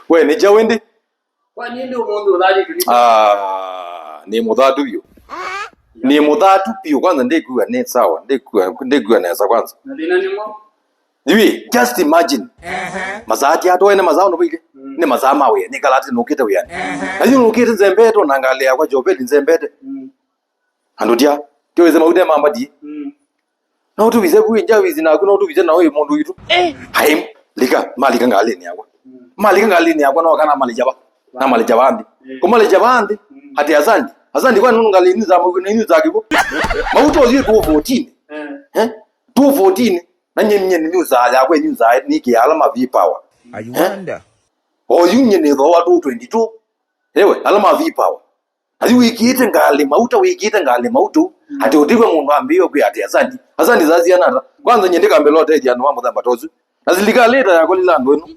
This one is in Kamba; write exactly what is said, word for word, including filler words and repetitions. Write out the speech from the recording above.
We, nĩ kyaũ ĩndĩ? Kwa nini ũmũnthĩ ũthatĩtwe nĩ Ah, nĩ mũthatu vyũ. Nĩ mũthatu vyũ. Kwanza ndikw'a nĩ sawa. Ndikw'a, ndikw'a nesa kwanza. Na thĩna nĩ mo. Yu, just imagine. Masaa ati atwae nĩ masaa ũndũ vaile. Mm. Nĩ masaa ma wĩa. Nĩ kalati nũkĩte wĩanĩ. Na yu nũkĩte nzembete na ngalĩ yakwa Joveli nzembete. Mm. Andũ tya, kĩwĩsĩ mauta mambatie. Mm. No tũvise vu nja wizi naku, no tũvise na ũyũ mũndũ witũ. Eh. Hai, lika, malika ngalĩnĩ yakwa. Mm. Malika ngalĩnĩ yakwa, no kana malija va. Na malija va nthĩ. Mm. Kũmalija va nthĩ, mm, ati asandi. Asandi kwa nunu ngalĩnĩ za mauta, nini za kĩvo. Mauta ũthiĩ two fourteen. Eh. Eh? Two fourteen. Na nye, nye, nyuza yakwa, nyuza nĩkĩ alama V-Power. I wonder. O yu nye nĩ thoa two twenty-two. Ewe, alama V-Power. Athi wĩkĩĩte ngalĩ mauta, wĩkĩĩte ngalĩ mauta. Mm. Ati ũtiwe mũndũ ambĩĩo kwĩ ati asandi. Asandi za siana ata. Kwanza nye ndikambĩla ũtethya andũ ma mũthemba ta ũsu. Na silikalĩ ĩta yakolile andũ ĩno.